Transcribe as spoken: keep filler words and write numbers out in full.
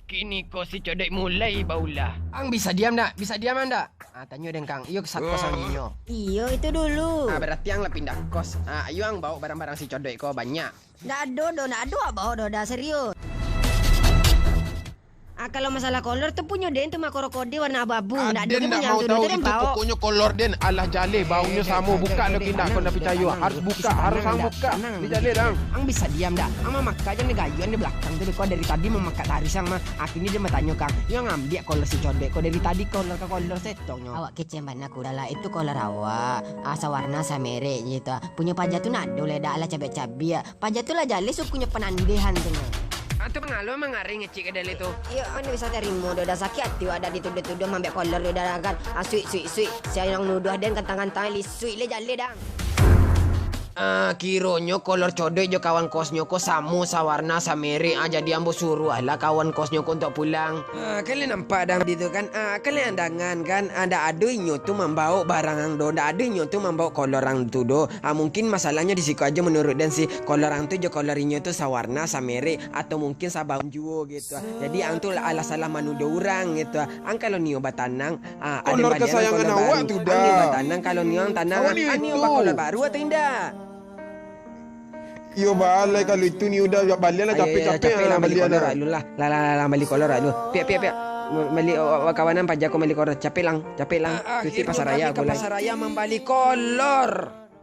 Kini ko si Codek mulai baulah. Ang bisa diam ndak? Bisa diam ang ndak? Ah, tanyo den kang. Iyo, sakos ang dinyo. Iyo, itu dulu. Ah, berarti ang lah pindah kos. Ah, ayo ang bawa barang-barang si Codek ko banyak. Ndak ado doh, ndak ado abah doh, dah serius. Ah, kalau masalah kolor tu punyo den tu mah, krokodil warna abu-abu. Ah, ndak ado den ndak punyo ang mau tu, tahu den itu, bawa. Pokoknyo kolor den, alah jaleh, baunyo samo, buka lo kini, kau ndak picayo. Harus buka, harus ang buka. Ni jaleh, dang. Ang bisa diam ndak? Ang mamakak jan di gayuan di balakang tu, dek ko dari tadi mamakak taruih ang mah. Akhirnyo den batanyo ka ang, yo ang ambiak kolor si Codek ko dari tadi, kolor ka kolor setongnyo. Awak kecekan bana kudo lah, itu kolor awak. Ah, sawarna samerek je tu. Punyo paja tu ndak ado lai, dak alah cabiak-cabiak. Paja tu lah jaleh sukunyo panandehan tu nyo. Ah, tu mangalo mangaring ngecek ka jaleh tu. Iyo, ang ndak bisa tarimo doh, dah sakik ati wak dak dituduah-tuduah maambiak kolor tu dah kan. Ah, suik, suik, suik. Sia nan nuduah den kantang-kantang, lisuik le jaleh dang. Ah, kironyo kolor Codek jo kawan kosnyo ko samo sawarna, samerek. Ah, jadi ambo suruahlah kawan kosnyo ko untuak pulang. Ah, kalian nampak dang di tu kan? Ah, kalian dangan kan? Ah, ndak ado inyo tu mambaok barang ang doh, ndak ado inyo tu mambaok kolor ang tu doh. Ah, mungkin masalahnyo di siko aja menurut den si kolor ang tu jo kolor inyo tu sawarna, samerek, atau mungkin sabaun juo gitu. Jadi ang tu alah salah manuduah urang gitu. Ang kalau nio batanang, ah, ado kolor balian kesayangan kolor awak baru tu. Ang nio dah batanang, kalau nio ang tanang, ah, ang nio bakolor baru atau indak? Iyo, balai kalau itu ni udah, balian lah. Ayo, capek-capek capek lah, bali kolor lah. Lah, lah, lah, lah, bali kolor lah lu. Piak, piak, piak. Bali, oh, oh, kawanan paja ko bali kolor. Capek lang, capek lang. Ah, cuti akhirnyo pasar raya kami ka pasar raya mambali kolor.